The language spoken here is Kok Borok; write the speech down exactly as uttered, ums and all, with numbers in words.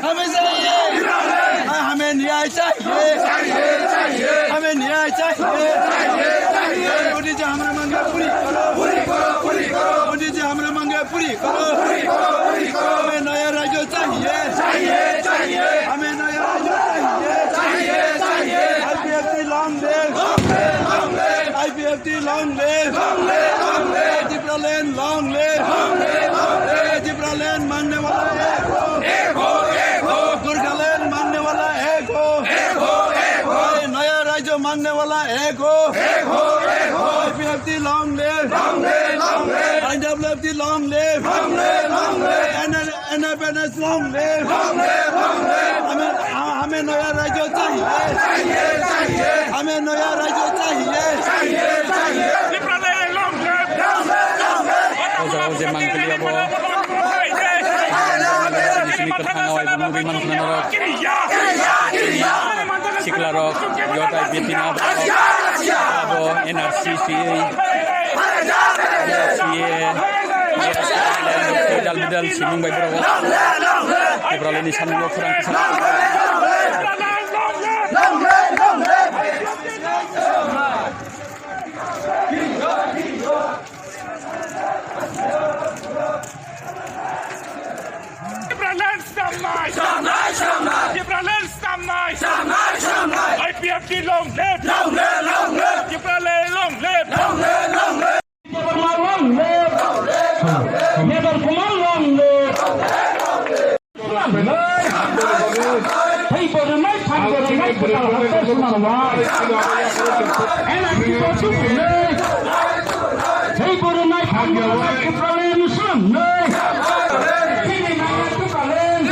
हमें चाहिए, हाँ, हमें न्याय चाहिए, हमें न्याय चाहिए। मोदी जी हमारा मांगे पूरी करो, मोदी जी हमारा मांगे पूरी करो। हमें नया राज्य चाहिए, हमें नया राज्य चाहिए। I P F T long live, I P F T long live, Tipraland long live, Tipraland मांगने वाला एक हो, गोरखालैंड मांगने वाला एक हो, एक हो, एक हो। अरे नया राज्य मांगने वाला एक हो, एक हो, एक हो। I P F T long live, long live, long live। I W F T long live, long live, long live। N L, N F N S long live, long live, long live। हमें, हाँ, हमें नया राज्य चाहिए, चाहिए, चाहिए। हमें नया राज्य चाहिए, चाहिए, चाहिए। Tipraland long live, long live, long live। O jaga o je mangpili abo. Sini kwthang o abo nugwi mankha norok. Sikla rok, yot I P T na abo, abo N R C C, C A, dal bidal simung bai borok. Tipraland ni samung o khorang kisa. Tipraland stamnai! Stamnai, stamnai! Tipraland stamnai! Stamnai, stamnai! I P F T long live! Long live, long live! Tipraland long live! Long live, long live! Debbarma long live! Debbarma long live! Tei borwnai, tei borwnai, kwtal hakhe swnamnai. N R C bo tubuinai. Tei borwnai, tei borwnai, Tipraland swnamnai. Tini nangya Tipraland.